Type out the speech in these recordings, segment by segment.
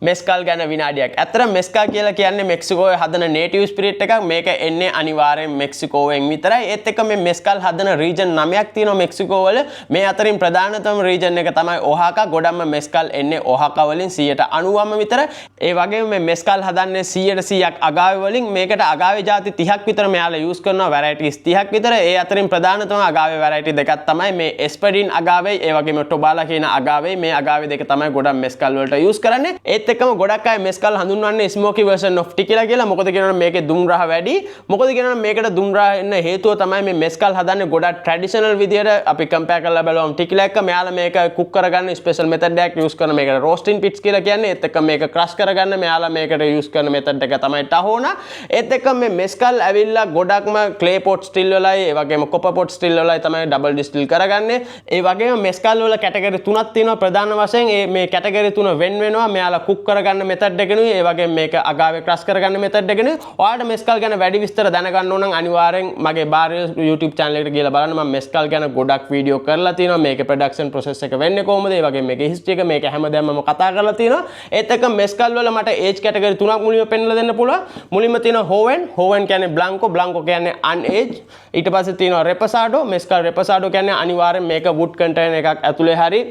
මෙස්කල් ගැන විනාඩියක්. ඇත්තට මෙස්කල් කියලා කියන්නේ මෙක්සිකෝවේ හදන නේටිව් ස්පිරිට් එකක්. මේක එන්නේ අනිවාර්යෙන් මෙක්සිකෝවෙන් විතරයි. ඒත් එක්ක මේ මෙස්කල් හදන රීජන් නවයක් තියෙනවා මෙක්සිකෝ වල. මේ අතරින් ප්‍රධානතම රීජන් එක තමයි ඔහාකා. ගොඩක්ම මෙස්කල් එන්නේ ඔහාකා වලින් 90%ම විතර. ඒ වගේම මේ මෙස්කල් හදන්නේ 100%ක් අගාවේ වලින්. මේකට අගාවේ ජාති 30ක් විතර මෙයාලා යූස් කරනවා, වැරයිටිස් 30ක් විතර. ඒ අතරින් ප්‍රධානතම අගාවේ වැරයිටි දෙකක් තමයි මේ එස්පඩින් අගාවේ, ඒ වගේම ටොබාලා කියන අගාවේ. මේ අගාවේ දෙක තමයි ගොඩක් මෙස්කල් වලට යූස් කරන්නේ. ඒත් එක්කම ගොඩක් අය මෙස්කල් හඳුන්වන්නේ ස්මෝකි වර්ෂන් ඔෆ් ටිකිලා කියලා. මොකද කියනවනම් මේකේ දුම් රහ වැඩි. මොකද කියනවනම් මේකට දුම් රහ එන්න හේතුව තමයි මේ මෙස්කල් හදන්නේ ගොඩක් ට්‍රැඩිෂනල් විදියට. අපි කම්පෙයාර් කරලා බලුවම ටිකිලා එක්ක මෙයාලා මේක කුක් කරගන්න ස්පෙෂල් මෙතඩ් එකක් යූස් කරන. මේකට රෝස්ටින් පිට්ස් කියලා කියන්නේ. ඒත් එක්ක මේක ක්‍රෂ් කරගන්න මෙයාලා මේකට යූස් කරන මෙතඩ් එක තමයි ටහෝනා. ඒත් එක්ක මේ මෙස්කල් ඇවිල්ලා ගොඩක්ම ක්ලේ පොට් ස්ටිල් වලයි, ඒ වගේම කොපර් පොට් ස්ටිල් වලයි තමයි ඩබල් ඩිස්ටිල් කරගන්නේ. ඒ වගේම මෙස්කල් වල කැටගරි තුනක් තියෙනවා ප්‍රධාන වශයෙන්. ඒ මේ කැටගරි තුන වෙන් වෙනවා මෙයාලා කුක් කරගන්න මෙතඩ් එකනුයි, ඒ වගේම මේක අගාවේ ක්‍රෂ් කරගන්න මෙතඩ් එකනුයි. ඔයාලට මෙස්කල් ගැන වැඩි විස්තර දැනගන්න ඕන නම් අනිවාර්යෙන් මගේ බාරියස් YouTube channel එකට ගිහලා බලන්න. මම මෙස්කල් ගැන ගොඩක් වීඩියෝ කරලා තියෙනවා. මේකේ ප්‍රොඩක්ෂන් ප්‍රොසෙස් එක වෙන්නේ කොහොමද, ඒ වගේම මේකේ හිස්ටරි එක, මේක හැමදේම මම කතා කරලා තියෙනවා. ඒත් එක්ක මෙස්කල් වල මට ඒජ් කැටගරි තුනක් මුලින්ම පෙන්වලා දෙන්න පුළුවන්. මුලින්ම තියෙනවා හෝවෙන්. හෝවෙන් කියන්නේ බ්ලැන්කෝ. බ්ලැන්කෝ කියන්නේ අන්ඒජ්. ඊට පස්සේ තියෙනවා රෙපසාඩෝ. මෙස්කල් රෙපසාඩෝ කියන්නේ අනිවාර්යෙන් මේක වුඩ් කන්ටේනර් එකක් ඇතුලේ හරි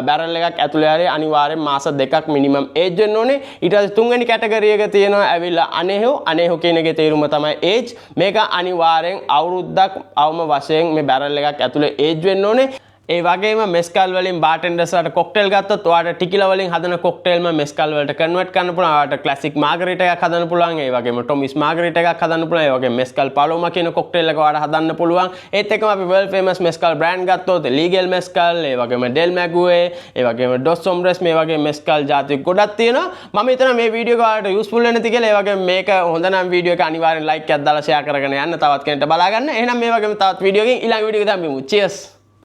බැරල් එකක් ඇතුලේ හරි අනිවාර්යෙන් මාස 2ක් මිනිමම් ඒජ් වෙන්න ඕනේ. ඊට පස්සේ තුන්වෙනි කැටගරි එක තියෙනවා ඇවිල්ලා අනේහෝ. අනේහෝ කියන එකේ තේරුම තමයි ඒජ්. මේක අනිවාර්යෙන් අවුරුද්දක් අවම වශයෙන් මේ බැරල් එකක් ඇතුලේ ඒජ් වෙන්න ඕනේ. ඒ වගේම මෙස්කල් වලින් බාටෙන්ඩර්ස්ලාට කොක්ටේල් ගත්තොත් ඔයාලට ටිකිලා වලින් හදන කොක්ටේල්ම මෙස්කල් වලට කන්වර්ට් කරන්න පුළුවන්. ඔයාලට ක්ලාසික් මාගරිටා එකක් හදන්න පුළුවන්. ඒ වගේම ටොමිස් මාගරිටා එකක් හදන්න පුළුවන්. ඒ වගේම මෙස්කල් පලෝමා කියන කොක්ටේල් එක ඔයාලට හදන්න පුළුවන්. ඒත් එක්කම අපි වර්ල්ඩ් ෆේමස් මෙස්කල් බ්‍රෑන්ඩ් ගත්තොත් ලීගල් මෙස්කල්, ඒ වගේම ඩෙල් මැගුවේ, ඒ වගේම ඩොස් ඔම්බ්‍රෙස්, මේ වගේ මෙස්කල් ජාති ගොඩක් තියෙනවා. මම හිතනවා මේ වීඩියෝ එක ඔයාලට යූස්ෆුල් වෙන්න ඇති කියලා. ඒ වගේම මේක හොඳ නම් වීඩියෝ එක අනිවාර්යෙන් ලයික් එකක් දාලා ෂෙයා කරගෙන යන්න තවත් කෙනෙක්ට බලා ගන්න. එහෙනම් මේ වගේම තවත් වීඩියෝ එකකින් ඊළඟ වීඩියෝ එක හම්බෙමු. චියර්ස්.